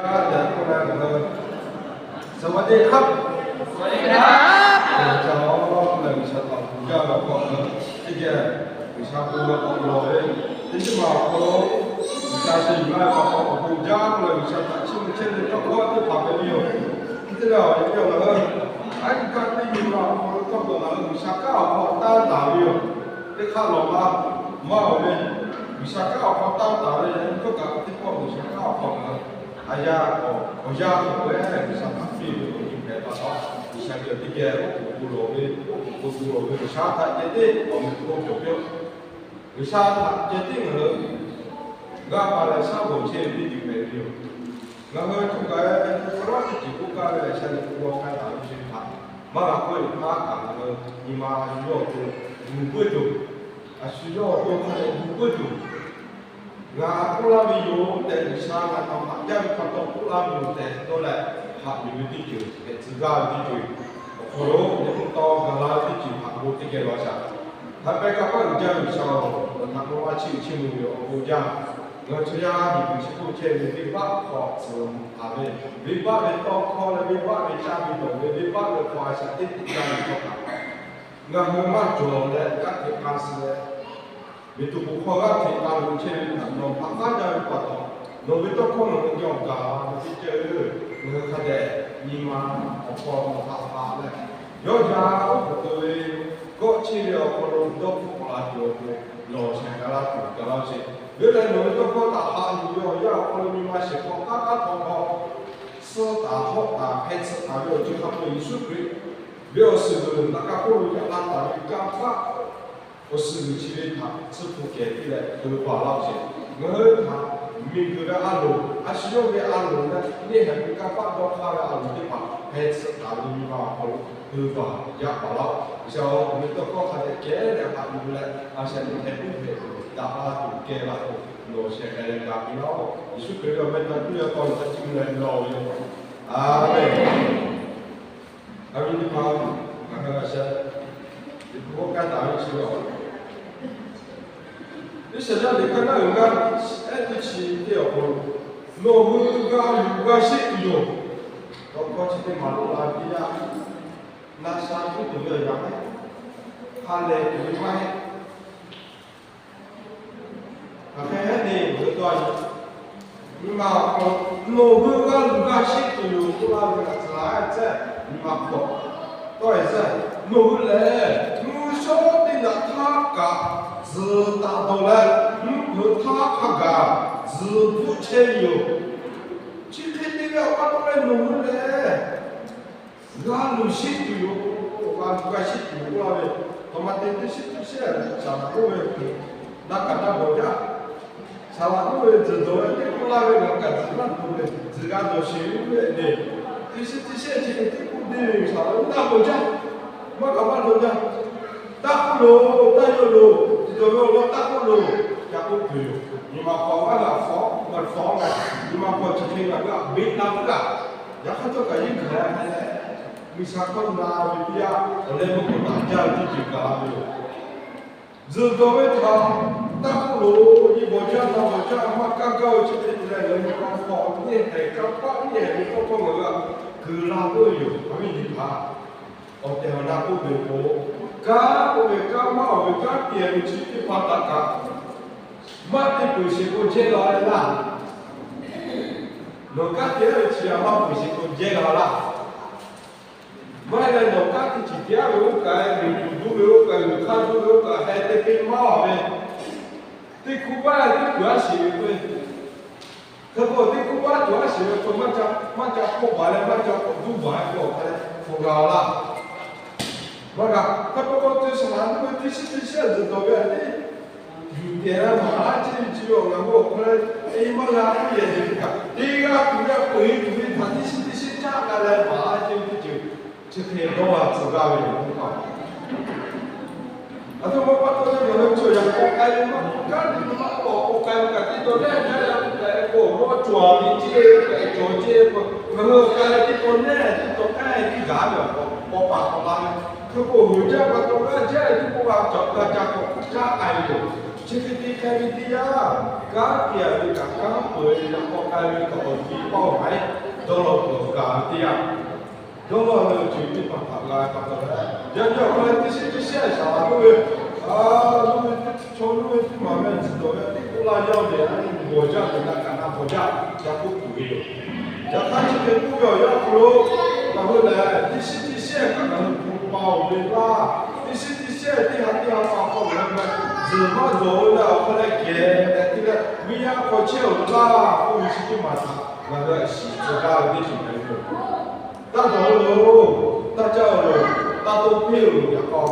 G'uiˬsha tehꞈ k'oˆ leh ngaˬ hui สวัสดีครับ G'uiˬsha lehˬ G'uiˬsha htaꞈ awˬ bon jaˇ ve awˬ hk'aw, teˇ geh G'uiˬsha bon ve k'awꞈ lawˬ ve, teˇ ceuˬ ma awˬ hk'aw lo G'uiˬsha shehˍ yuˬ laˇ ve pa taw awˬ bon jaˇ k'oˆ leh G'uiˬsha htaꞈ chiˇ mvuh chehˇ ve tawˇ hkawˇ teˇ hpaˍ hpehꞈ ve yoˬ. Teˇ g'aˇ awˬ e teˇ awˬ laˬ, a iˉ kaˆ teˇ nyi ma awˬ hk'aw lo tawˇ hkawˇ ngaˬ hui G'uiˬsha kanˉ awˬ hk'aw tanˇ taˍ ve yoˬ. Teˇ hk'aˆ lawˬ ma maˇ oˬ ve, G'uiˬsha kanˉ awˬ hk'aw tanˇ taˍ ve, a iˉ kaˆ teˇ pawˆ G'uiˬsha kanˉ awˬ hk'aw ngaˬ hui a yaˇ awˬ, awˬ yanˇ k'oˆ leh G'uiˬsha htaꞈ piˇ ve awˬ nyi hpehꞈ pa taw, G'uiˬsha geh teˇ geh oˉ k'oˍ pui lawˬ ve, oˉ k'oˍ pui lawˬ ve G'uiˬsha htaꞈ ceh tiˉ awˬ meꞈ awˬ hponˇ cawˬ piˇ-oˆ. G'uiˬsha htaꞈ ceh tiˉ ngaˬ hui g'a pa leh shaˉ bawˬ chehˇ ve teˇ ceuˬ hpehꞈ ve yoˬ. Ngaˬ hui tuˬ kaˬ ve teˇ ceuˬ k'oˆ kaˇ ve lehˬ, sha lehˬ k'o g'aw k'ai taˍ ve chi htaꞈ maˇ g'a k'oˆ ve htaˇ kaꞈ ngaˬ hui nyi ma a shu yawˇ awˬ to gu puiˉ tuˬ, a shu yawˇ awˬ to hk'a dehꞈ gu puiˉ tuˬ, ngaˬ k'oˆ laˇ ve yoˬ tehꞈ G'uiˬsha ngaˬ htaꞈ haꞈ jaˇ ve pa taw k'oˆ laˇ ve yoˬ tehꞈ dawˇ leh, haꞈ yuˬ ve teˇ ceuˬ hpehꞈ tcuh gaˇ ve teˇ ceuˬ awˬ hk'aw lo, Liꞈ hpu taw gaˬ la ve teˇ ceuˬ htaꞈ bon teˇ geh law shaˍ. Hk'a pehˇ kaˇ paˆ uiˍ jaˇ G'uiˬsha-oˬ, nawˬ htaꞈ k'awꞈ laˇ chiˇ uiˍ chiˇ mvuh ve awˬ bon jaˇ. Ngaˬ hui chaw yaˇ miˬguiˬ chi hk'oˆ chehˇ ve venˇbaˆ hk'aw tcuh taˍ ve, venˇbaˆ ve tawˇ hkawˇ leh venˇbaˆ ve caˇ ve dawˬ ve, venˇbaˆ ve hk'aw a shaꞈ teˇ tuꞈ jaˇ ve htawˇ kaꞈ, ngaˬ hui maˇ cawˬ leh g'aˇ hteꞈ k'a suh leh, miˬguiˬ hk'aw g'aˇ hteꞈ k'a loꞈ chehˇ ve htaꞈ nawˬ htaꞈ maˇ jaˇ ve pa taw, nawˬ ve tawˇ hkawˇ ngaˬ hui geh awˬ gaˬ la ve teˇ ceuˬ, ngaˬ hui hk'a dehꞈ nyi ma awˬ hk'aw nawˬ htaꞈ haꞈ leh, yawˇ yaˇ oˉ k'oˍ pui ve kawˆ chehˇ ve awˬ hk'aw lo dawˇ hpfuhˆ k'awꞈ la tuˬ awˬ pon nawˬ shehˍ hk'aˬ la tuˬ gaˬ la sheˍ. Ve lehˬ nawˬ ve tawˇ hkawˇ htaꞈ haꞈ yuˬ ve awˬ yanˇ awˬ hk'aw lo nyi ma shehˍ hk'aw k'aˉ k'aˉ htaw hk'aw, suh taˍ hawˆ taˍ hpeh tsuhꞈ taˍ ve awˬ ceuˬ hk'a peu Yeˍsuˆ Hkriꞈ ve awˬ suhˍ g'uiˬ naꞈ ka hk'oˆ lo yaꞈ la taˍ ve kanˇ paˆ awˬ suhˍ g'uiˬ chi ve htaꞈ tsuhˇ hpu kehˬ piˇ leh gu paˍ laˇ sheˍ. Ngaˬ hui htaꞈ miˬguiˬ ve a loˍ, a shu yawˇ ve a loˍ leh neˇ haiˬ ve kanˇ paˆ dawˇ hk'aˇ ve a loˍ teˇ hpaˍ hpeh tsuhꞈ taˍ ve nyi ma awˬ hk'aw lo gu paˍ yaꞈ paˍ laˇ-oˆ. G'uiˬsha-oˬ, ngaˬ ve tawˇ hkawˇ hk'a dehꞈ kehˉ leh haꞈ yuˬ leh, a shaꞈ teꞈ hpehꞈ puiˉ hpehꞈ tuˬ daꞈ la tuˬ kehˬ la tuˬ nawˬ shehˍ hk'aˬ leh gaˬ piˇ laˇ-oˆ. Yeˍsuˆ Hkriꞈ ve awˬ meh htaꞈ cuˇ leh k'aw leh htaꞈ cuˇ leh lawˬ ve yoˬ. Aˬmenˍ. A ve teˇ hpaˍ, ngaˬ hui a shaꞈ teꞈ hpu k'oˆ kaˇ taˍ ve chi lawˬ. Iˉsaˍyaˆ liꞈ hk'aˇ ngaˇ uiˍ g'aˇ ehˉ teˇ chi teˇ awˬ hk'aw lo, nawˬ hui g'a luˬ g'a sheˆ tuˬ yoˬ. Tawˇ hkawˇ chi teˇ maˬ lo la piˇ yaˇ, na sha piˇ tuˬ ve awˬ yanˇ, ha lehˬ tuˬ ve maˇ heˆ. Hk'aˬ hk'e heˆ le, ngaˬ hui tawˇ a yoˬ. Nyi ma awˬ hk'aw lo, nawˬ hui g'a luˬ g'a sheˆ tuˬ yoˬ k'oˆ laˇ ve hk'a tcuh la tcuhˉ nyi ma hk'aw tawˇ e tcuhˉ, nawˬ hui lehˬ mvuhˇ shawˉ teˇ naꞈ htaˇ kaꞈ tzuhˬ taˍ dawˬ leh, mvuhˇ hpeuꞈ htaˇ hk'a gaˬ tzuhˬ bvuhˆ chehˇ ve yoˬ. Chi hk'e te ve awˬ pa taw leh nawˬ hui lehˬ g'a luˬ sheˆ tuˬ yoˬ, g'a luˬ g'a sheˆ tuˬ yoˬ k'oˆ laˇ ve, Taˍmaˍteˍ teˇ shiˉ teˇ shehˆ saˍ laꞈ k'oˆ ve, na kaꞈ na bawˬ jaˇ. Saˍ laꞈ k'oˆ ve tzuhˬ dawˬ ve teˇ k'oˆ laˇ ve, ngaˬ kaꞈ tzuhˬ maˇ dawˬ ve, tzuhˬ g'a dawˬ sheˍ ve k'oˆ ve le. Teˇ shiˉ teˇ shehˆ chi ve teˇ k'oˆ deˇ ve saˍ laꞈ k'oˆ na bawˬ jaˇ. Maˇ kaꞈ maˇ dawˬ jaˇ. Taˇ k'oˆ loˬ, taˇ yawˇ loˬ, tzuhˬ dawˬ ve awˬ lawn taˇ k'oˆ loˬ. Ca k'oˆ tuˬ yoˬ. Nyi ma hk'aw maˇ g'a fawˉ, maˇ fawˉ g'a. Nyi ma hk'aw chi hk'e ngaˬ hui a beˆ la puiˉ g'a. Yaꞈ hk'aˇ htawˇ kaꞈ yeˇ hk'aˬ hk'e leh, G'uiˬsha hkawˇ na ve teˇ yanˇ, awˬ leh meuˇ k'o taꞈ jaˇ ve teˇ ceuˬ gaˬ la ve yoˬ. Tzuhˬ dawˬ ve htaꞈ taˇ k'oˆ loˬ, nyi bawˬ jaˇ, na bawˬ jaˇ, maˇ kaˇ gaˇ ve chi hk'e te leh, ngaˬ hui nyi ma hk'aw neˇ haiˬ kanˇ paˆ neˇ haiˬ ve tawˇ hkawˇ ngaˬ hui a kuˬ la k'oˆ ve yoˬ. Aˬ viˉ nyi htaꞈ awˬ tehˬ awˬ na k'oˆ ve k'o, kanˉ k'oˆ ve kanˉ maˇ oˬ ve kanˉ te ve chi teˇ hpaˍ htaꞈ kaꞈ maˇ te peuˬ sheˍ k'o jehˇ la ve laˇ. Nawˬ kanˉ te ve chi a maˇ peuˬ sheˍ k'o jehˇ la laˇ. Maˇ heˆ leh nawˬ kanˉ teˇ ceuˬ te ve oˇ kaꞈ, miˬguiˬ duˇ ve oˇ kaꞈ, g'uiˬ hk'aˇ duˇ ve oˇ kaꞈ, heh te te maˇ ve teˇ hkuˇ baˆ teˇ peuˬ a sheˍ ve k'o, hk'e k'o teˇ hkuˇ baˆ tuˬ a sheˍ ve k'o, maˇ ca hpawˇ baˬ leh maˇ ca k'awꞈ duˇ baˬ ve k'o, hk'a leh hpu g'a laˇ. Maˇ g'a, hk'e k'o k'o te saˍ laꞈ k'oˆ ve teˇ shiˉ teˇ shehˆ zuhˬ dawˬ ve a teˇ yuˬ tehˬ leh maˍ laˇ ceˇ ve chi ve awˬ ngaˬ hui awˬ hk'aw leh, teˇ maˇ g'a k'oˆ yehˬ ve kaꞈ, teˇ g'aˇ tuˬ ve a peu eˬ tuˬ ve htaꞈ teˇ shiˉ teˇ shehˆ caˆ g'a leh maˍ laˇ ceˇ ve teˇ ceuˬ chi hk'e dawˇ g'a tcuh g'a ve yoˬ. Aˬ htoꞈ ma pa taw leh ngaˬ hui chaw yaꞈ k'aw k'ai ve maˇ k'oˆ, kanˉ te ve maˇ k'oˆ, k'aw k'ai ve kaꞈ teˇ taw neˇ jaˇ leh k'oˆ kaꞈ, k'o maˇ cawˬ ve ceˇ, k'o cawˬ ceˇ, k'o ngaˬ hui k'ai ve teˇ taw neˇ teˇ taw k'ai teˇ gaˬ ve awˬ k'aw paˍ k'awꞈ la ve, hk'e k'o g'uiˬ jaˇ pa taw g'aˇ jaˇ ve teˇ k'oˆ g'a cawˬ g'a ca k'awꞈ caˉ k'ai ve yoˬ. Chi hk'e te k'ai ve teˇ yanˇ, kanˉ te-a ve kaꞈ kanˉ peuˬ ve, yaꞈ k'aw k'ai ve kaꞈ awˬ ti paˇ-oˬ haiˉ, dawˇ law kuiˬ awˬ gaˬ ve teˇ yanˇ, dawˇ law ve awˬ ceuˬ teˇ hpaˍ htaꞈ g'a pa taw leh, yaꞈ nyi awˬ hk'aw leh teˇ shiˉ teˇ shiˉ a shaˍ laˬ k'oˆ ve, a, oˇ ve chaw oˇ ve teˇ maˬ meh tzuhˬ dawˬ ve teˇ k'oˆ laˇ yaˇ-oˬ lehˬ, a nyi gawˬ jaˇ ve na kaꞈ na hpaw jaˇ, ca k'oˆ tuˬ ve yoˬ. Yaꞈ hk'aˇ chi hk'e k'oˆ ve awˬ yanˇ hk'aw lo, ngaˬ hui lehˬ teˇ shiˉ teˇ shiˉ kaꞈ ngaˬ hui hpu pa-oˬ ve laˇ, teˇ shiˉ teˇ shiˉ teˇ ha teˇ ha pa hk'aw ngaˬ hui meh tzuhˬ maˇ dawˬ-o leh awˬ hk'aw leh kehˬ tehꞈ te leh, viˇ yaˇ hk'aw chehˇ-oˬ laˇ k'oˆ ve chi teˇ maˬ htaꞈ ngaˬ hui shiˍ tcuh gaˇ ve teˇ ceuˬ hpehꞈ ve yoˬ. Taˇ dawˬ-o loˬ, taˇ caˇ-o loˬ, taˇ toˇ peˇ-oˬ loˬ. Yaꞈ k'aw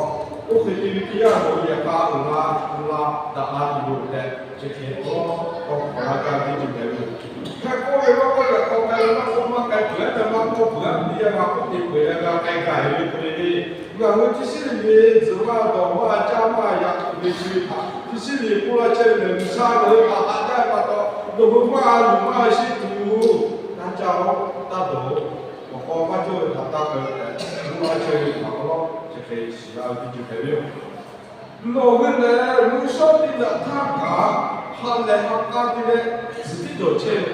oˇ hk'e te ve teˇ yanˇ, nawˬ hui yehˬ k'a uiˍ la, uiˍ la daꞈ la tuˬ loˬ tehꞈ, chi hk'e k'awꞈ hk'awꞈ la gaˇ ve teˇ ceuˬ hpehꞈ ve yoˬ. Hk'e k'oˆ ve maˇ k'oˆ, yaꞈ k'aw k'ai ve maˇ k'oˆ, maˇ k'ai peuˬ-a tehꞈ maˇ k'oˆ, peuˬ-a ve teˇ yanˇ, maˇ k'oˆ te peuˬ-e g'a k'ai gaˬ ve hk'e le le. Ngaˬ hui teˇ shiˉ le le tzuhˬ maˇ dawˬ maˇ caˇ maˇ yaꞈ tuˬ ve chi ve htaꞈ teˇ shiˉ le k'oˆ laˇ chehˇ ve lehˬ, G'uiˬsha ngaˬ hui htaꞈ haꞈ jaˇ ve pa taw, nawˬ hui maˇ luˬ maˇ shiˉ tuˬ, taˇ caˇ-oˬ, taˇ dawˬ-oˬ, awˬ hk'aw maˇ cawˇ ve htaꞈ taˇ k'ai tehꞈ k'oˆ laˇ chehˇ ve htaꞈ awˬ lawn chi hk'e shiˍ laˇ ve teˇ ceuˬ hpehꞈ ve yoˬ. Nawˬ hui lehˬ mvuhˇ shawˉ teˇ naꞈ htaˇ kaꞈ ha lehˬ ha k'a te leh tzuhˬ tiˉ dawˬ chehˇ ve,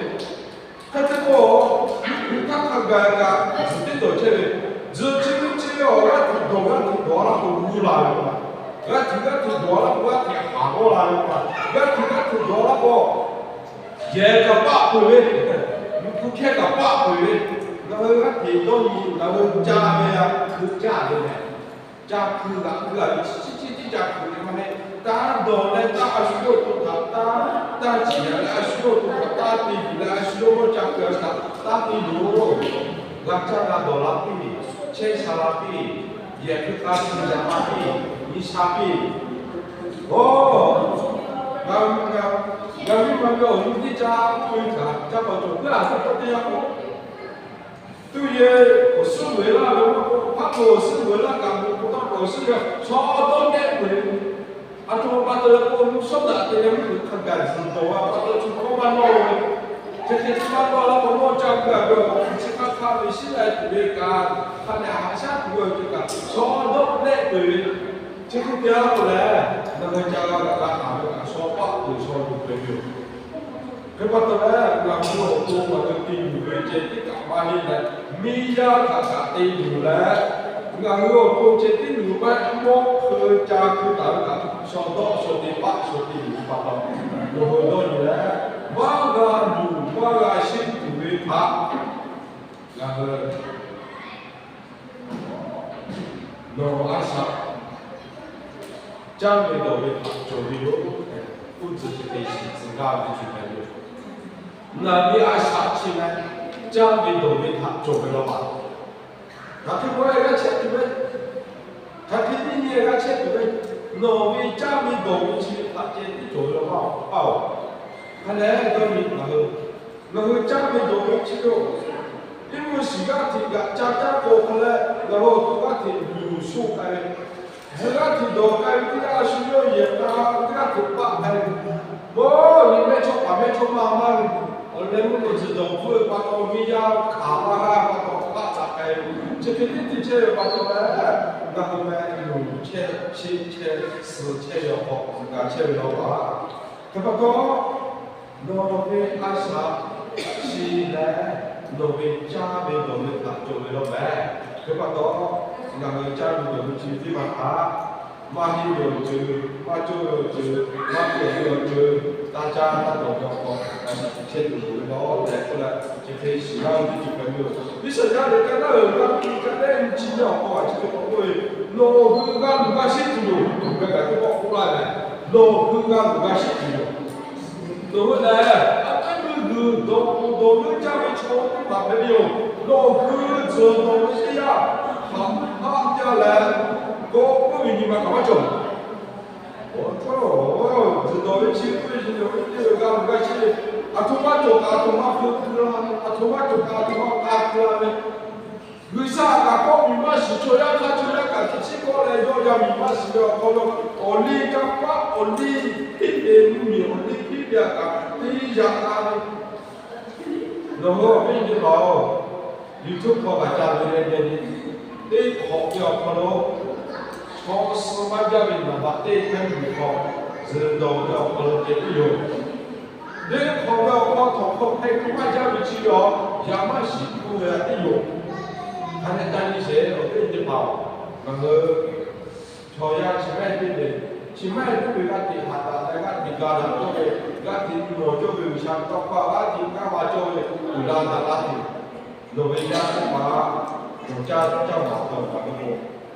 hk'e te k'o, mvuhˇ htaˇ hk'a gaˬ kaꞈ tzuhˬ tiˉ dawˬ chehˇ ve, tzuhˬ chi ve chi ve awˬ g'aˇ hteꞈ dawˬ g'aˇ hteꞈ dawˬ-a laˇ k'o g'uˇ la ve pa, g'aˇ hteꞈ g'aˇ hteꞈ dawˬ-a laˇ k'o g'aˇ hteꞈ haˍ g'awˇ la ve pa, g'aˇ hteꞈ g'aˇ hteꞈ dawˬ-a laˇ k'o, yehˬ kaꞈ paˆ peuˬ ve, mvuhˇ hkehˇ kaꞈ paˆ peuˬ ve, ngaˬ hui g'aˇ hteꞈ dawˇ nyi ngaˬ hui caˇ ve a hkui caˇ ve lehˬ, ca hkui g'aꞈ hkui a ve chi chi tiˉ ca hkui ve maˇ heˆ. Taˇ dawˬ leh taˇ a shu yawˇ to htaꞈ taˇ, taˇ ciˍ a leh a shu yawˇ to htaꞈ taˇ te yuˬ leh a shu yawˇ mawˇ ca hkui a htaꞈ taˇ te yoˬ. G'a caˇ g'a dawˬ la piˇ, chehˇ sha la piˇ, yehˬ hkui k'a shu yaꞈ la piˇ, nyi sha piˇ. Oˬ, ngaˬ, ngaˬ, ngaˬ miˇ ma ve awˬ nyi teˇ ca k'oˆ ve htaꞈ ca k'awꞈ cawˬ puiˉ a teˇ pawˆ teˇ yanˇ k'o, tuˇ yehˬ awˬ suhˉ veuˬ laˇ ve maˇ k'oˆ, hpaˆ k'oˍ awˬ suhˉ veuˬ laˇ kaꞈ, mvuhˇ k'oˍ taˇ k'oˍ awˬ suhˉ ve chaw dawˇ nehˆ peuˬ ve, a htoꞈ ma pa taw leh k'o, mvuhˇ shawˉ daꞈ te leh mvuhˇ miˬ hk'a gaˬ tzuhˬ dawˬ a pa taw, chi hkawˇ maˇ nawˇ ve, hk'e hk'e te maˇ nawˇ laˇ k'o, nawˇ ca g'a ve awˬ hk'aw chi hk'aˇ hk'aˇ ve shiˉ lai tuˬ ve kaꞈ, hk'a dehꞈ haꞈ shaˉ tuˬ ve awˬ ceuˬ kaꞈ chaw dawˇ nehˆ peuˬ ve, chi hk'e te laˇ k'o lehˬ, ngaˬ hui ca g'a kaꞈ g'a haˍ ve kaꞈ, shaw paˆ peuˬ shaw luˬ peuˬ ve yoˬ. Hk'e pa taw leh, ngaˬ hui awˬ to ngaˬ hui te yuˬ ve ceh tiˉ kaꞈ maˇ heˆ leh, miˇ yaˇ htaꞈ kaꞈ te yuˬ leh, ngaˬ hui awˬ to ceh tiˉ yuˬ maˇ mawˇ hkeu ca hkui taˍ ve kaꞈ, shaw dawˆ shaw te paˆ shaw te yuˬ ve pa taw, nawˬ hui dawˇ nyi leh, maˇ g'a luˬ maˇ g'a shiˉ tuˬ ve htaꞈ ngaˬ hui nawˬ a shaꞈ caˇ ve dawˬ ve htaꞈ cawˬ ve yoˬ tehꞈ, k'oˆ tcuh chi hk'e shiˍ tcuh gaˇ ve teˇ ceuˬ hpehꞈ ve yoˬ. Ngaˬ ve a shaꞈ chi leh caˇ ve dawˬ ve htaꞈ cawˬ ve law paˍ, hk'aˬ hk'e k'oˆ leh g'a chehˇ tuˬ ve, hk'aˬ hk'e teˇ nyi g'a chehˇ tuˬ ve, nawˬ ve caˇ ve dawˬ ve chi ve htaꞈ ceh tiˉ cawˬ ve law paˍ-oˬ. Hk'a leh dawˇ ve ngaˬ hui, ngaˬ hui caˇ ve dawˬ ve chi ve-oˬ, teˇ mvuhˇ shiˍ g'aˇ hteꞈ g'aꞈ ca caˇ k'o hk'a leh, ngaˬ hui awˬ to g'aˇ hteꞈ luˬ shoˆ k'ai ve, g'aˇ hteꞈ dawˬ k'ai ve teˇ g'aˇ a shu yawˇ yehˬ k'a g'aˇ hteꞈ paˆ k'ai ve, bon, nyi mehˇchawˇ paˍ mehˇchawˇma maˇ ve, awˬ leh mvuhˇ naw tzuhˬ dawˬ hpfuhˆ ve pa taw, miˇ yaˇ hkanˍ laˇ g'aˇ pa taw paˆ taꞈ k'ai ve, chi hk'e teˇ te chehˇ ve pa taw leh, ngaˬ hui meh luˬ chehˇ, sheˆ chehˇ, suh chehˇ ve awˬ hk'aw g'a chehˇ ve law paˍ. Hk'e pa taw, nawˬ ve a shaꞈ chi leh nawˬ ve caˇ ve dawˬ ve htaꞈ cawˬ ve law meh. Hk'e pa taw, ngaˬ hui caˇ ve dawˬ ve chi teˇ maˬ htaꞈ maˇ heˆ ve awˬ ceuˬ, maˇ cawˇ ve awˬ ceuˬ, maˇ kehˬ ve awˬ ceuˬ, taˇ caˇ taˇ dawˬ ve awˬ hk'aw, a shaꞈ teꞈ chehˇ tuˬ loˍ ve law tehꞈ k'oˆ leh, chi hk'e shiˍ laˇ ve teˇ ceuˬ hpehꞈ ve yoˬ. Iˉsaˍyaˆ lehˬ, ka naˉ uiˍ g'a hpu ka naˉ nyi chi ve awˬ hk'aw a chi hk'e k'oˆ ve, nawˬ hui g'a luˬ g'a sheˆ tuˬ yoˬ. Ngaˬ kaꞈ teˇ pawˆ k'oˆ laˇ leh, nawˬ hui g'a luˬ g'a sheˆ tuˬ yoˬ. Nawˬ hui lehˬ, a teˉ meuˇ g'uiˬ dawˬ k'o dawˬ meuˇ caˇ ve chaw teˇ hpaˍ hpehꞈ ve yoˬ. Nawˬ hui tzuhˬ dawˬ ve teˇ yanˇ, haꞈ haˆ jaˇ leh, kawˆ k'oˆ ve nyi ma kaꞈ maˇ cawˬ. Awˬ hk'aw lo, tzuhˬ dawˬ ve chi k'oˆ ve chi ve teˇ ve g'a luˬ g'a sheˆ ve, a htoꞈ ma cawˬ kaꞈ a htoꞈ ma hpu hkui la, a htoꞈ ma cawˬ kaꞈ a htoꞈ ma k'a hkui la ve, G'uiˬsha kaꞈ kawˆ miˬ maˇ shiˍ, chaw yaˇ hk'aˇ chaw yaˇ kaꞈ teˇ chiˉ kawˆ leh yawˇ yaˇ miˬ maˇ shiˍ ve awˬ hk'aw lo, awˬ liˇ kaꞈ paˆ, awˬ liˇ hpiˇ ve mvuhˇmiˬ, awˬ liˇ hpiˇ ve htaꞈ kaꞈ teˇ yaꞈ k'a ve, nawˬ hui awˬ viˉ teˇ hpaˍ-oˬ, YouTube hk'aw kaꞈ ca ve leh ve le, teˇ hk'awꞈ ve awˬ hk'aw lo chaw suh maˇ jaˇ ve naˍ baꞈ teˇ hkehˉ miˬ hk'aw Zuhˬ dawˬ ve awˬ hk'aw lo ceh tiˉ yoˬ. Deˇ hk'awꞈ ve awˬ hk'aw htawꞈ hk'aw hpehꞈ tuˬ maˇ jaˇ ve chi ve awˬ yaꞈ maˇ shiˍ k'oˆ ve a tiˉ yoˬ. Hk'a dehꞈ taˇ nyi sheˍ awˬ teˇ teˇ hpaˍ-oˬ, ngaˬ hui chaw yaˇ chi maˇ heˆ teˇ ve, chi maˇ heˆ teˇ ve g'aˇ hteꞈ haꞈ daꞈ leh g'aˇ hteꞈ ga daꞈ cawˇ ve, g'aˇ hteꞈ nyi nawˬ cawˇ ve G'uiˬsha ve tawˇ hkawˇ g'aˇ hteꞈ kaˇ va cawˇ ve uiˍ la daꞈ la tuˬ, nawˬ ve yaˇ teˇ hpaˍ nawˬ caˇ caˇ maˍ taˍ ve k'o,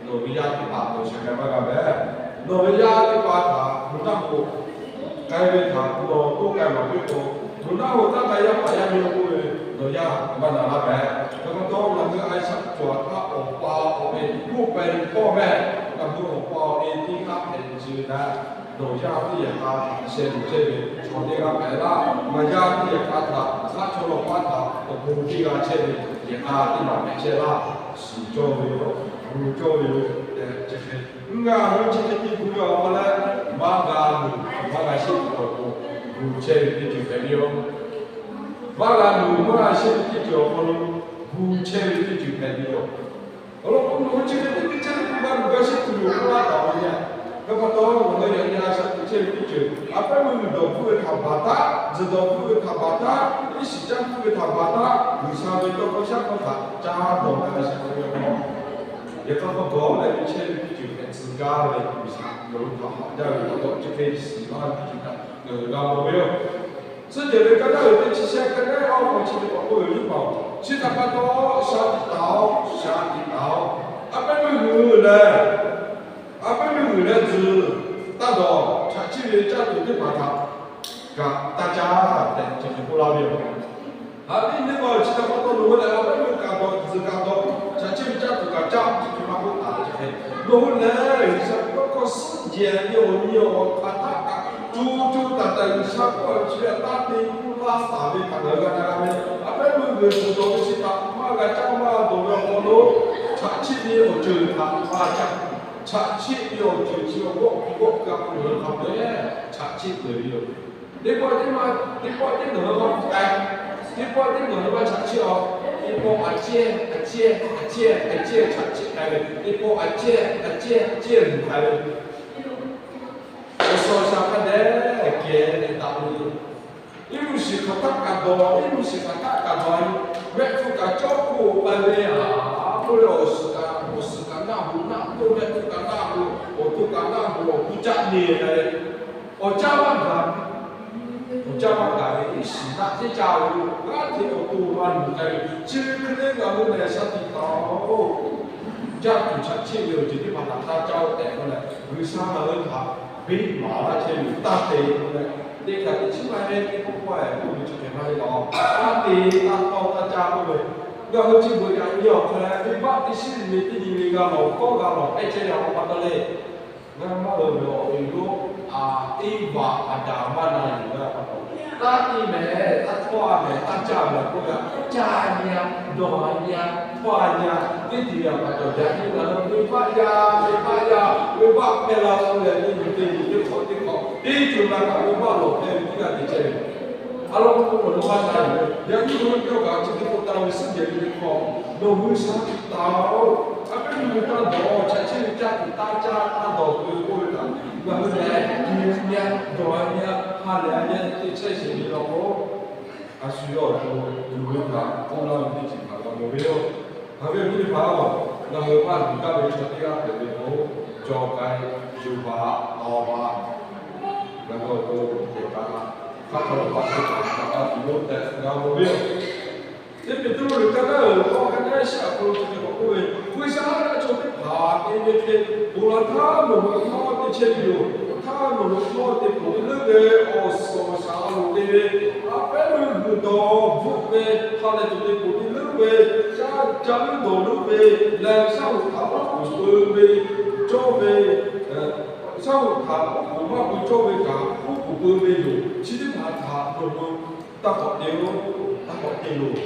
nawˬ ve yaˇ teˇ hpaˍ nawˬ sha k'ai maˇ g'a mehˍ. Nawˬ ve yaˇ teˇ hpaˍ htaꞈ nawˬ naˆ hoꞈ k'ai ve htaꞈ nawˬ toˇ k'ai maˍ piˇ k'o, nawˬ naˆ hoꞈ taˇ k'ai yaˇ paˍ yaˇ miˇ k'oˆ ve, nawˬ yaˇ maˇ na laˇ mehˍ. Hk'e pa taw ngaˬ hui a shaꞈ cawˬ htaˇ awˬ pa awˬ e k'oˆ pehˍ ve tawˇ mehˍ. Ngaˬ hui awˬ pa awˬ e teˇ g'aˇ hpehꞈ ve chi ve htaꞈ nawˬ yaˇ teˇ yaꞈ k'a htaꞈ sheh luˬ chehˇ ve chaw teˇ g'aˇ hpehꞈ laˇ. Ngaˬ yaˇ teˇ yaꞈ k'a htaꞈ g'aˇ chaw lawˬ paˉ htaꞈ awˬ bon teˇ g'a chehˇ ve yaꞈ k'a teˇ maˬ hpehꞈ chehˇ laˇ. Shiˍ cawˇ ve yoˬ, gu cawˇ ve yoˬ tehꞈ chi hk'e, ngaˬ hui chi hk'e te gu ve awˬ hk'aw leh, maˇ g'a luˬ maˇ g'a sheˆ tuˬ awˬ pon gu chehˇ ve teˇ ceuˬ hpehꞈ ve yoˬ. Maˇ g'a luˬ maˇ g'a sheˆ ve teˇ ceuˬ awˬ hk'aw lo gu chehˇ ve teˇ ceuˬ hpehꞈ ve yoˬ. Awˬ lawn k'o, nawˬ hui chi hk'e te teˇ chehˇ ve teˇ g'aˇ luˬ g'a sheˆ tuˬ yoˬ k'oˆ laˇ taˍ ve le. Hk'e pa taw, ngaˬ hui yaꞈ nyi a shaꞈ teꞈ chehˇ ve teˇ ceuˬ, a pehˉ meuˇ g'uiˬ dawˬ hpfuhˆ ve htaꞈ baˬ htaˇ, zuhˬ dawˬ hpfuhˆ ve htaꞈ baˬ htaˇ, iˉ shiˍ caˇ hpfuhˆ ve htaꞈ baˬ htaˇ, G'uiˬsha ve tawˇ hkawˇ shaˉ hkawˇ htaꞈ caˇ dawˬ g'a ve shaꞈ ve yoˬ. Yaꞈ hk'aˇ hk'aw gawˬ leh ve chehˇ ve teˇ ceuˬ hpehꞈ tcuh gaˇ ve G'uiˬsha nawˬ hui htaꞈ haꞈ jaˇ ve pa taw chi hk'e shiˍ laˇ ve teˇ ceuˬ htaꞈ ngaˬ hui g'a mawˬ ve yoˬ. Tcuh ceuˬ ve ka naˉ uiˍ teˇ chi shehˆ ka naˉ awˬ hk'aw chi ve k'awꞈ k'oˆ ve yoˬ. Chi htaꞈ pa taw, shaˍ tiꞈ taˍ-oꞈ, shaˍ tiꞈ taˍ-oꞈ. A pehˉ meuˇ g'uiˬ leh, a pehˉ meuˇ g'uiˬ leh tzuhˬ taˇ dawˬ, chaꞈ chiˆ ve caˇ tuˬ teˇ hpaˍ htaꞈ kaꞈ taˇ caˇ tehꞈ chi hk'e k'oˆ laˇ ve yoˬ. A viˉ nyi ma chi htaꞈ pa taw nawˬ hui lehˬ, a pehˉ meuˇ kaꞈ dawˬ, tzuhˬ kaꞈ dawˬ, chaꞈ chiˆ ve caˇ tuˬ kaꞈ caˇ, chi hk'e maˇ k'oˆ taˍ ve hk'e, nawˬ hui lehˬ G'uiˬsha ve tawˇ hkawˇ suhˉ jehˬ ve awˬ nyi awˬ hk'aˬ htaˆ kaꞈ co co taiˍ taiˍ G'uiˬsha k'oˆ ve chi ve htaꞈ taˇ te k'oˆ laˇ taˍ ve htaꞈ ngaˬ hui g'a na g'a ve, a pehˉ meuˇ g'uiˬ tzuhˬ dawˬ ve chi htaꞈ maˇ g'a caˇ maˇ dawˬ ve awˬ hk'aw lo, chaꞈ chiˆ ve awˬ ceuˬ htaꞈ maˇ caˇ. Chaꞈ chiˆ ve awˬ ceuˬ chi awˬ g'awˆ g'awˆ kaꞈ k'oˆ ve hk'a peu-eˬ chaꞈ chiˆ peuˬ ve yoˬ. Teˇ pawˆ teˇ ma, teˇ pawˆ teˇ nawˬ hui maˇ k'ai. Teˇ pawˆ teˇ nawˬ hui maˇ chaꞈ chiˆ-oꞈ. Teˇ pawˆ a cehˇ a cehˇ a cehˇ a cehˇ chaꞈ chiˆ k'ai ve, teˇ pawˆ a cehˇ a cehˇ a cehˇ luˬ k'ai ve. Awˬ suhˍ awˬ shaˍ hk'a dehꞈ kehˬ ve daꞈ ve yoˬ. Iˉ mvuhˇ shiˍ hk'aˬ htaˆ kaꞈ dawˬ, iˉ mvuhˇ shiˍ hk'aˬ htaˆ kaꞈ dawˬ, mehˆ hpfuh kaꞈ cawˇ k'oˆ k'ai ve a, a k'oˆ ve awˬ suhˍ kaꞈ awˬ suhˍ kaꞈ naˆ hoꞈ naˆ toˇ, mehˆ hpfuh kaꞈ naˆ hoꞈ, awˬ to kaꞈ naˆ hoꞈ, awˬ to caˆ ne k'ai ve, awˬ caˇ maˇ gaˬ, awˬ caˇ maˇ gaˬ ve iˉ shiˍ naˆ teˇ caˇ ve, g'aˇ hteꞈ awˬ to maˇ luˬ k'ai ve, chi ve hk'e le ngaˬ hui lehˬ shaˍ tiꞈ taˍ-oꞈ. Caˇ tuˬ chaꞈ chiˆ ve awˬ ceuˬ teˇ hpaˍ htaꞈ htaˇ caˇ-oꞈ tehꞈ k'oˆ leh, G'uiˬsha ngaˬ hui htaꞈ beˆ maˍ laˇ chehˇ ve taˇ te k'oˆ leh, teˇ hk'aˬ teˇ chiˉ maˇ heˆ teˇ k'oˆ k'oˆ-e k'oˆ ve chi hk'e maˇ heˆ law. Taˇ te taˇ tawˇ taˇ caˇ k'oˆ ve, ngaˬ hui chi beuꞈ yaꞈ nyi awˬ hk'aw leh venˇbaˆ teˇ shiˉ ve teˇ nyi ve g'a lawˬ kawˆ g'a lawˬ hpehˇ chehˇ ve awˬ pa taw le. Ngaˬ maˇ g'a ve awˬ e lo, a, Eˇvaꞈ Aˍdanˍ maˇ na yuˬ g'a pa taw, taˇ te mehˍ, taˇ htawˇ a mehˍ, taˇ caˇ mehˍ k'oˆ ve, caˇ nyi-a, dawˬ nyi-a, htawˇ a nyi-a, teˇ te ve pa taw yaꞈ nyi ngaˬ hui venˇbaˆ yaˇ, venˇbaˆ yaˇ, venˇbaˆ hpehˇ la k'oˆ leh teˇ nyi teˇ nyi teˇ hk'awꞈ teˇ hk'awꞈ teˇ ceuˬ la kaꞈ venˇbaˆ lawˬ hpehˇ ve teˇ g'aˇ te chehˇ ve. A lawn k'o, nawˬ hui maˇ na yuˬ ve, yaꞈ nyi nawˬ hui yawˇ kaꞈ chi teˇ k'oˆ taˇ ve suhˉ jehˬ ve teˇ hk'awꞈ, nawˬ hui shaˍ tiꞈ taˍ-oꞈ. A pehˉ meuˇ g'uiˬ taˇ dawˬ, chaꞈ chiˆ ve caˇ tuˬ taˇ caˇ taˇ dawˬ k'oˆ ve k'oˆ ve htaꞈ ngaˬ hui lehˬ, nyi-a, dawˬ-a nyi-a, ha lehˬ-a nyi-a teˇ chehˇ sheˍ ve law k'o, a shu yawˇ awˬ to luˬ ve htaꞈ k'oˆ laˇ ve teˇ ceuˬ htaꞈ g'a mawˬ ve yoˬ. Haꞈ ve awˬ viˉ teˇ hpaˍ-oˬ, ngaˬ hui maˇ luˬ gaˇ ve chaw teˇ g'aˇ hpehꞈ ve k'o, cawˬ k'ai, yuˬ baˬ, tawˍ baˬ, ngaˬ hui awˬ to cehˬ kaꞈ, hk'aˇ hk'aw lo pa hk'e kaꞈ kaꞈ tuˬ yoˬ tehꞈ g'a mawˬ ve yoˬ. Teˇ Peˍtruˆ liꞈ ka naˉ uiˍ awˬ hk'aw ka naˉ shiˉ awˬ hk'aw lo chi hk'e k'awꞈ k'oˆ ve, G'uiˬsha haꞈ chaw teˇ hpaˍ te ve hk'e, ponˬ laˬ htaˇ nawˬ hui hk'aw te chehˇ ve yoˬ. Htaˇ nawˬ hui hk'aw te ponˬ ve leuˉ ve awˬ suhˍ awˬ shaˍ a loˍ te ve, a pehˉ meuˇ g'uiˬ dawˬ bvuhˆ ve, ha lehˬ tuˬ te ponˬ te leuˉ ve, caˇ caˇ leuˉ dawˬ leuˉ ve, leh shaˉ hoꞈ htaꞈ oˉ k'oˍ peu ve cawˇ ve, shaˉ hoꞈ htaꞈ oˉ k'oˍ maˇ peu cawˇ ve kaꞈ oˉ k'oˍ peu ve yoˬ. Chi teˇ hpaˍ htaꞈ nawˬ hui taˇ k'awꞈ te-o, taˇ k'awꞈ te loˬ.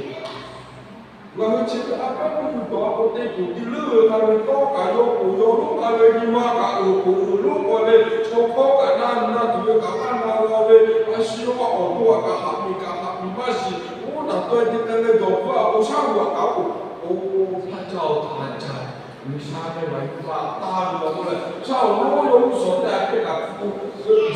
Ngaˬ hui chi ve a pehˉ meuˇ g'uiˬ dawˬ a k'o, te ponˬ te leuˉ ve k'ai ve, tawˇ kaꞈ yaw k'oˍ yaw lonˉ k'ai ve, nyi ma kaꞈ uiˍ k'oˍ uiˍ lonˉ k'ai ve, chaw hkawˇ kaꞈ na na tuˬ ve kaꞈ maˇ na g'a ve, a shu yawˇ awˬ to a kaꞈ haꞈ miˬ kaꞈ haꞈ miˬ maˇ shiˍ, oˇ naˬ taweh te k'ai leh dawˬ hpfuhˇ a k'o, shaˉ hoꞈ a kaꞈ k'o, oˇ hpaˇ caˇ-oˬ htaꞈ caˇ G'uiˬsha ve maˍ yuˬ ma taˇ ve law k'oˆ leh, shaˉ hoꞈ lonˉ yawˇ g'uˇ suhˍ teˇ g'aˇ hk'e kaꞈ hpu,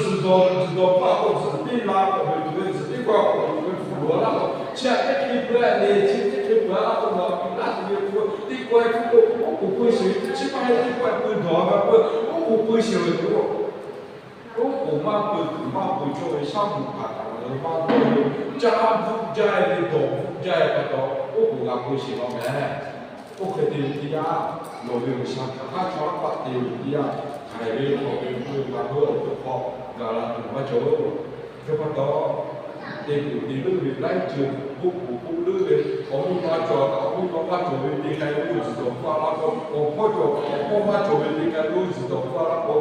zuhˬ dawˬ, zuhˬ dawˬ hpaˇ k'o, zuhˬ teˇ la k'awꞈ ve tuˬ ve, zuhˬ teˇ g'aˇ k'awꞈ ve tuˬ ve hpu loꞈ-a laˇ k'o, chi htaꞈ teˇ hk'e peuˬ-a le, chi teˇ hk'e peuˬ-a laˇ k'o, ngaˬ piˇ laˇ tuˬ ve k'o, teˇ kawehˇ hpu k'o, oˉ k'oˍ peu sheˍ ve, teˇ chi maˇ heˆ teˇ pawehˇ peu dawˬ-a ve k'o, oˉ k'oˍ peu sheˍ ve k'o, oˉ k'oˍ maˇ peu tuˬ maˇ peu cawˇ ve shaˉ hoꞈ htaꞈ kaꞈ ngaˬ hui maˇ dawˇ ve, caˇ bvuhˆ jaˇ ve, dawˬ bvuhˆ jaˇ ve pa taw, oˉ k'oˍ g'a peu sheˍ law meh. Oˇ hk'e te ve teˇ yanˇ, nawˬ ve G'uiˬsha htaꞈ haˉ chawˇ haˉ paˆ te ve teˇ yanˇ, haiˬ ve hk'awꞈ ve hpu ve ngaˬ hui awˬ to hk'aw gaˬ la tuˬ maˇ cawˬ-oˬ. Hk'e pa taw, te tuˬ te leuˉ ve laiˉ ceuˬ, oˉ k'oˍ k'oˆ leuˉ ve, awˬ miˇ ma cawˬ kaꞈ awˬ miˇ ma maˇ cawˬ ve te k'ai ve zuhˬ dawˬ hpfuhˇ-a laˇ k'o, awˬ hpawˇ cawˬ kaꞈ awˬ hpawˇ maˇ cawˬ ve te k'ai ve zuhˬ dawˬ hpfuhˇ-a laˇ k'o,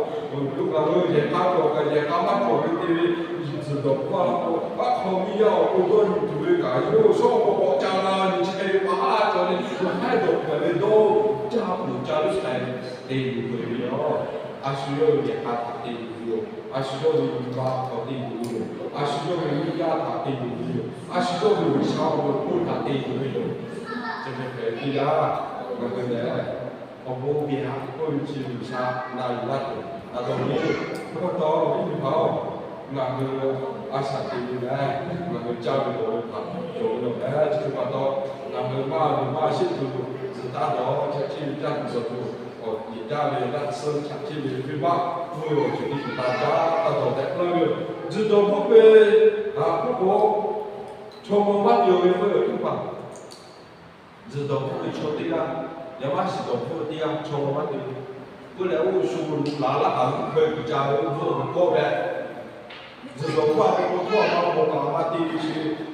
ngaˬ hui yehˬ hk'aˇ cawˬ kaꞈ yehˬ hk'aˇ maˇ cawˬ ve te ve zuhˬ dawˬ hpfuhˇ-a laˇ k'o, aˉ hk'aw miˇ yaˇ awˬ to dawˇ nyi tuˬ ve kaꞈ yawˇ shawˉ k'awꞈ k'awꞈ ca la ve chi hk'e ve pa haˉ cawˬ le, awˬ haiˉ dawˬ hpehꞈ ve dawˇ caˇ peuˬ ca leuˉ k'ai te yuˬ peuˬ ve yoˬ. A shu yawˇ ve yehˬ hk'aˇ htaꞈ te yuˬ ve yoˬ. A shu yawˇ ve nyi ma hk'aw te yuˬ ve yoˬ. A shu yawˇ ve miˇ yaˇ htaꞈ te yuˬ ve yoˬ. A shu yawˇ ve G'uiˬsha awˬ bon htaꞈ te yuˬ ve yoˬ. Chi hk'e hpehꞈ ve teˇ yanˇ, ngaˬ hui lehˬ, awˬ bon biˇ ha k'oˆ ve chi G'uiˬsha na yuˬ laˇ tuˬ a dawˇ le. Hk'e pa taw, awˬ viˉ nyi hpaˍ-oˬ, ngaˬ hui a shaꞈ teꞈ ve lehˬ, ngaˬ hui caˇ ve dawˬ ve htaꞈ cawˬ ve yoˬ lehˬ, chi hk'e pa taw, ngaˬ hui maˇ luˬ maˇ sheˆ tuˬ zuhˬ taˇ dawˬ, chaꞈ chiˆ ve caˇ tuˬ dawˬ tuˬ, awˬ tiꞈ jaˇ ve laˇ suhˉ chaꞈ chiˆ ve venˇ baˆ mvuhˇ ve awˬ ceuˬ teˇ ceuˬ htaꞈ caˇ taˇ dawˬ tehꞈ k'oˆ ve yoˬ. Zuhˬ dawˬ hpfuhˇ ve htaꞈ k'oˆ k'o, chaw mawˇ maˇ te-o ve k'oˆ ve awˬ ceuˬ paˍ, zuhˬ dawˬ hpfuhˇ ve chaw teˇ g'aˇ, yaꞈ maˇ shiˍ dawˬ hpfuhˇ ve teˇ g'aˇ chaw mawˇ maˇ te-o. K'oˆ leh oˇ shu lo laˬ laˇ kaꞈ g'uˇ hkawehˇ kuiˬ ca ve oˇ hpfuhˇ ve kawˆ ve, zuhˬ dawˬ hpfuhˇ a ve k'o, tawˇ a maˇ maw kaꞈ maˇ te ve chi,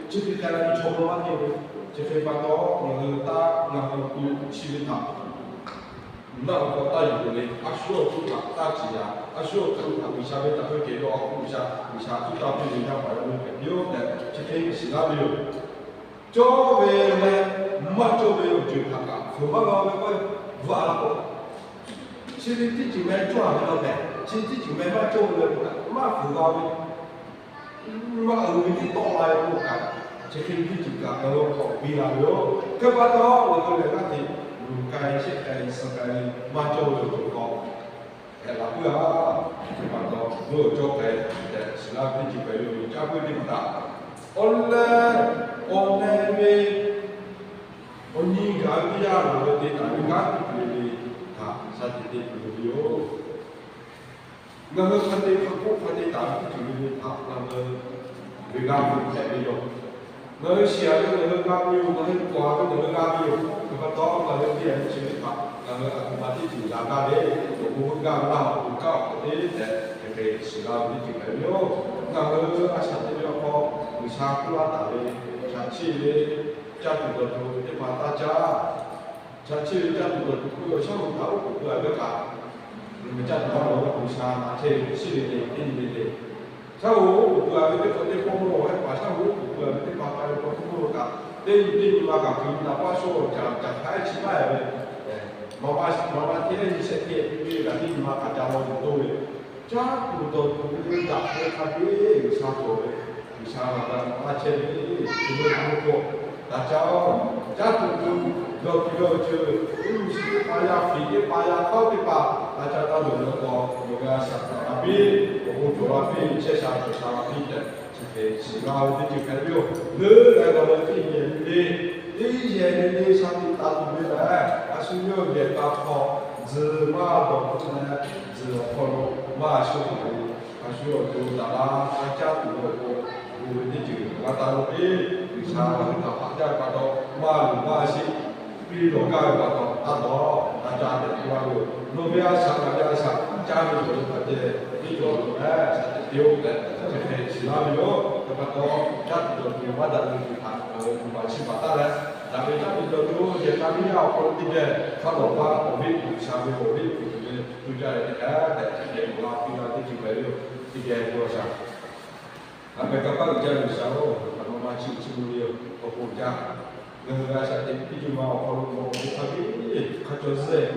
chi hk'e k'ai la ve chaw mawˇ maˇ te-o ve. Chi hk'e pa taw, ngaˬ hui taˇ ngaˬ hui awˬ to chi ve htaꞈ naˆ ve k'awꞈ taˇ yuˬ-o le. A shu awˬ to htaꞈ taˇ ciˍ yaꞈ, a shu awˬ to htaꞈ G'uiˬsha ve htaꞈ hk'e kehˬ ve awˬ hk'oˆ G'uiˬsha, G'uiˬsha htaꞈ tuˉ taˇ piˇ ve yaˇ paˍ yaˇ miˇ hpehꞈ piˇ-oˆ tehꞈ chi hk'e shiˍ laˇ ve yoˬ. Cawˇ ve leh maˇ cawˇ ve awˬ ceuˬ htaꞈ kaꞈ fuiˍ maˇ g'a ve k'o, bvuhꞈ-a laˇ k'o, chi ve teˇ ceuˬ meh cawˇ-a ve law tehꞈ, chi teˇ ceuˬ meh maˇ cawˇ ve k'o kaꞈ maˇ fuiˍ g'a ve, maˇ uiˍ ve teˇ tawˆ la ve k'o kaꞈ, chi hk'e ve teˇ ceuˬ kaꞈ ngaˬ hui k'awꞈ piˇ la ve yoˬ. Hk'e pa taw, ngaˬ hui lehˬ g'aˇ hteꞈ luˬ k'ai, shehˆ k'ai, suh k'ai, maˇ cawˇ ve awˬ ceuˬ hk'aw hpehꞈ la puiˉ-a. Hk'e pa taw, meuˇ awˬ cawˇ k'ai tehꞈ shiˍ laˇ ve teˇ ceuˬ hpehꞈ ve yoˬ. Caˇ puiˉ teˇ hpaˍ htaꞈ awˬ leh awˬ leh ve awˬ nyi gaˬ ve teˇ yanˇ, ngaˬ hui te taˍ ve kanˉ teˇ hpaˍ le le htaꞈ sha te te tuˬ loˍ ve yoˬ. Ngaˬ hui hk'a te hk'a k'oˆ hk'a te taˍ ve teˇ ceuˬ le le htaꞈ ngaˬ hui ve g'a ve hpehꞈ ve yoˬ. Ngaˬ hui shiˍ-a ve ngaˬ hui g'a ve yoˬ. Ngaˬ hui k'awꞈ-a ve ngaˬ hui g'a ve yoˬ. Hk'e pa taw, ngaˬ hui te-a ve chi ve htaꞈ ngaˬ hui a htoꞈ ma teˇ ceuˬ g'a gaˇ le. Awˬ bon heuˆ gaˇ ve laˇ, awˬ bon kanˉ awˬ hk'aw te tehꞈ hk'e hk'e shiˍ g'a ve teˇ ceuˬ hpehꞈ ve yoˬ. Ngaˬ hui a shaꞈ teꞈ ve awˬ hk'aw G'uiˬsha hk'oˆ laˇ taˍ ve chaꞈ chiˆ ve caˇ tuˬ dawˬ tuˬ teˇ hpaˍ taˇ caˇ. Chaꞈ chiˆ ve caˇ tuˬ dawˬ tuˬ k'oˆ ve awˬ shaˉ hoꞈ htaꞈ oˉ k'oˍ pui-a ve kaꞈ, ngaˬ hui caˇ tuˬ maˇ lawˬ ve G'uiˬsha na chehˇ ve chi le le, teˇ nyi le le. Shaˉ hoꞈ oˉ k'oˍ pui-a ve teˇ hk'awꞈ teˇ hpawˇ mawˇ-a hk'e pa, shaˉ hoꞈ oˉ k'oˍ pui-a ve teˇ hpaˍ k'ai ve k'awꞈ hpfuhˇ lo kaꞈ, teˇ nyi teˇ nyi ma kaꞈ hkui nyi taˍ paˇ shawˉ caꞈ caꞈ hk'aˉ chi maˇ-e ve, ma ma ma ma hteˇ nyi shehˆ hteˇ piˇ ve kaꞈ teˇ nyi ma kaꞈ ca law tuˬ toˇ ve, caˇ tuˬ dawˬ tuˬ ve daꞈ ve hk'a biˇ G'uiˬsha cawˬ ve, G'uiˬsha maˍ g'a maˍ laˇ chehˇ ve, chi meuˇ meuˇ k'o, daꞈ ca-oˬ. Caˇ tuˬ dawˬ tuˬ dawˬ tuˬ ve ceuˬ, uˉ nuˇ shiˍ teˇ hpaˍ yaˇ, fiˍ teˇ hpaˍ yaˇ, hk'aˇ teˇ hpaˍ, daꞈ ca taˇ dawˬ ve k'o, yawˬ ve a shaꞈ htaꞈ g'a piˇ, awˬ bon cawˬ la piˇ, chehˇ sha cawˬ sha la piˇ tehꞈ, chi hk'e shiˍ g'a ve teˇ ceuˬ hpehꞈ ve yoˬ. Leuˉ leh ngaˬ hui teˇ yehˬ le le, teˇ yehˬ le le sha tiꞈ taˍ tuˬ ve lehˬ, a shu yawˇ yehˬ k'a hk'aw tzuhˬ maˇ dawˬ k'oˆ leh, tzuhˬ awˬ hk'aw lo maˇ sho tuˬ ve, a shu awˬ to daꞈ la a caˇ tuˬ ve awˬ pon, bon ve teˇ ceuˬ g'a taˍ lo piˇ. G'uiˬsha ngaˬ hui htaꞈ haꞈ jaˇ ve pa taw, maˇ luˬ maˇ sheˆ piˇ lawˬ gaˇ ve pa taw, taˇ dawˬ, taˇ caˇ tehꞈ k'oˆ laˇ ve yoˬ. Nawˬ ve a shaꞈ ngaˬ ve a shaꞈ caˇ ve cawˬ ve hk'a ceh, teˇ cawˬ ve htaꞈ te-o tehꞈ, chi hk'e shiˍ laˇ ve yoˬ. Hk'e pa taw, caˇ tuˬ dawˬ tuˬ maˇ daꞈ ve ceuˬ htaꞈ ngaˬ hui hk'aˬ ma chiˇ baˬ taˉ leh, daꞈ ve caˇ tuˬ dawˬ tuˬ yehˬ k'a miˇ yaˇ awˬ hk'aw lo teˇ geh hk'a lawˬ paˇ awˬ viˉ G'uiˬsha ve awˬ viˉ tuˬ ve tuˇ jaˇ ve teˇ geh tehꞈ, chi hk'e g'a piˇ laˇ ve teˇ ceuˬ hpehꞈ ve yoˬ. Teˇ geh k'oˆ a shaꞈ Aˬ hpehꞈ kaˇ paˆ uiˍ jaˇ ve G'uiˬsha-oˬ, hk'aˬ ma ma chiˇ uiˍ chiˇ mvuh ve yoˬ. Awˬ bon jaˇ. Ngaˬ hui ve a shaꞈ teꞈ piˇ tuˬ ma awˬ hk'aw lo mawˬ ve hk'a biˇ hk'a cawˬ zuhˆ,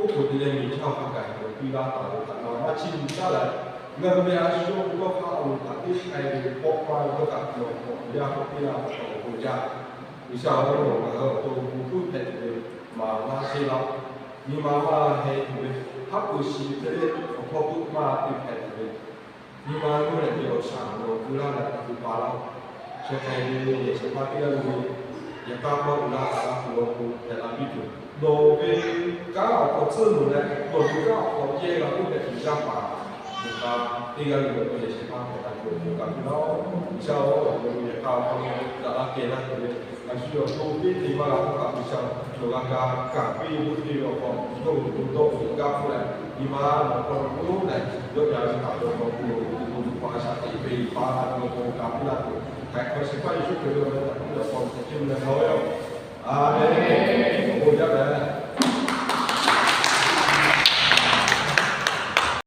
oˉ k'oˍ teˇ leh miˬ chaˇ hk'a gaˬ awˬ piˇ laˇ taˍ ve htaꞈ ngaˬ maˇ chiˇ mvuh shaˉ leh, ngaˬ hui ve a shu yawˇ ve dawˇ hk'aˇ awˬ loˍ htaꞈ teˇ k'ai ve pawˆ paˇ ve dawˇ hk'aˇ hk'a awˬ hk'aw piˇ laˇ ve htaꞈ awˬ bon jaˇ. G'uiˬsha-oˬ, ngaˬ hui awˬ to bon hkuˇ hpehꞈ tuˬ ve maˍ laˇ sheˆ laˇ-oˆ. Nyi ma maˇ heˆ tuˬ ve, haˉ pui shi hk'e le awˬ hpawˇ tuˉ maˇ te hpehꞈ tuˬ ve, nyi ma nuˇ leh ve awˬ shaˍ nawˬ gu laˇ leh k'oˆ pa laˇ-oˬ. Chi hk'e ve yehˬ shehˍ hpaˇ teˇ g'aˇ le ve, yehˬ k'a hpawˇ uiˍ la taˍ la tuˬ awˬ pon hpehꞈ la piˇ tuˬ, nawˬ ve kanˉ awˬ hk'aw tcuhˉ loˍ leh nawˬ ve kanˉ awˬ hk'aw yehˇ g'a k'oˆ hpehꞈ tuˬ yaˇ paˍ yehˬ k'a teˇ g'aˇ le ve awˬ hk'aw yehˬ shehˍ hpaˇ hpehꞈ la tuˬ awˬ pon kaꞈ piˇ laˇ-oˆ. G'uiˬsha-oˬ, nawˬ ve yehˬ k'a awˬ hk'aw lo daꞈ la kehˬ laˇ tuˬ ve, a shu yawˬ to teˇ te maˇ g'a k'oˆ kaꞈ G'uiˬsha-oˬ, nawˬ g'a kaꞈ kaꞈ piˇ ve teˇ ve awˬ hk'aw, yawˇ hui to dawˇ ve kanˉ hpfuhˇ leh, nyi ma nawˬ hk'aw lo k'oˆ leh, yawˇ yaꞈ ve kaꞈ ve awˬ hk'aw lo, to to pa shaꞈ teꞈ ve pa la tuˬ awˬ pon kaꞈ piˇ laˇ tuˬ, hk'aˬ hk'e shehˍ hpaˇ Yeˍsuˆ Hkriꞈ ve awˬ meh htaꞈ piˇ leh awˬ hk'aw lo hk'e te ve leh g'a ve yoˬ. A menˍ. Awˬ bon jaˇ leh